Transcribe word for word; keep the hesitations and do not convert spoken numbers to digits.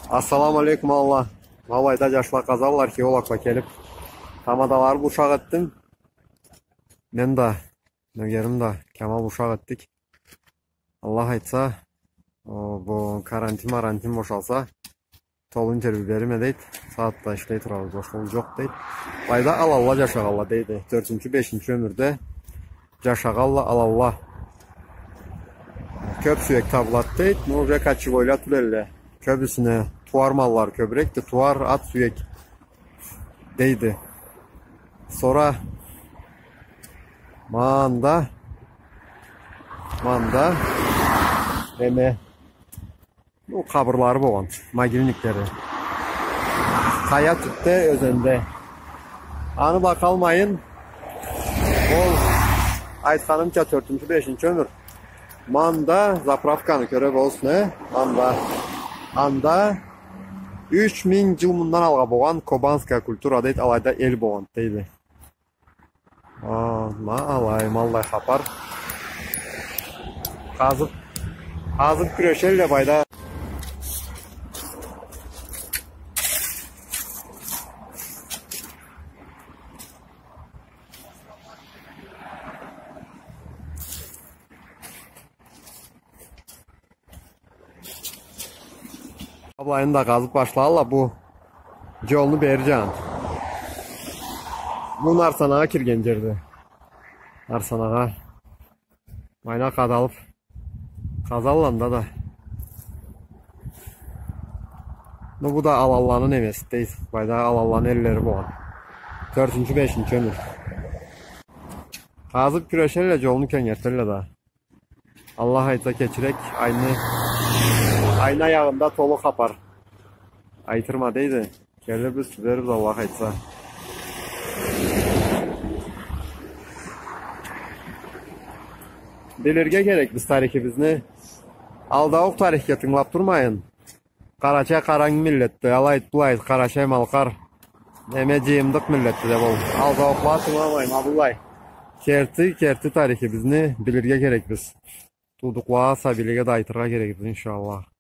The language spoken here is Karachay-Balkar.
Ассаламу алейкум, аланла. Ма былайда джашла къазалла, археологла келиб, тамадалары бла ушакъ этдим. Мен да, нёгерим да, Камал ушакъ этдик. Аллах айтса, о, бу карантин-марантин бошалса, толу интервью берирме, дейди. Сагъатда ишлей турабыз, бошхулу джокъ, дейди. Былайда аланла джашагъанла, дейди. Тёртюнчю, бешинчи ёмюрде джашагъанла аланла. Кёб сюек табылады, дейди. Ну, уже кочевойла тюл элле. Кёбюсюне тууар маллары кёбюрекди, тууар, ат сюек, дейди. Сора мында, мында, неме, бу къабырлары болгъан, могильниклери. Къая тюбде, ёзенде. Аны бла къалмайын, ол айтханымча, тёртюнчю, бешинчи ёмюр. Мында заправканы кёре болурсуз, не? Мында. Анда юч минг джыл мындан алгъа болгъан кобанская культура, дейди, алайда эл болгъан, дейди. А, ма алай, ма алай хапар. Къазыб, къазыб кюрешелле былайда. Былайын да къазыб башлагъанла, бу джолну бери джанын. Бу Нарсанагъа кирген джерди. Нарсанагъа. Былайына къадалыб къазалла анда да. Ну, бу да аланланы немеси, дейди. Былайда аланланы эллери болгъан. Тёртюнчю, бешинчи ёмюр. Къазыб кюрешелле, джолну кенгертелле да. Аллах айтса, кечирек айны, айны аягъында толу хапар айтырма, дейди. Келирбиз, тюбербиз, Аллах айтса. Билирге керекбиз тарихибизни. Алдаукъ тарихге тынгылаб турмайын. Къарачай къарангы миллетди, алайды, былайды, къарачай-малкъар. Неме, джыйымдыкъ миллетди деб ол. Алдаукълагъа тынгыламайын, ма былай. Керти, керти тарихибизни билирге керекбиз. Туудукълагъа, сабийлеге да айтыргъа керекбиз, иншаллах.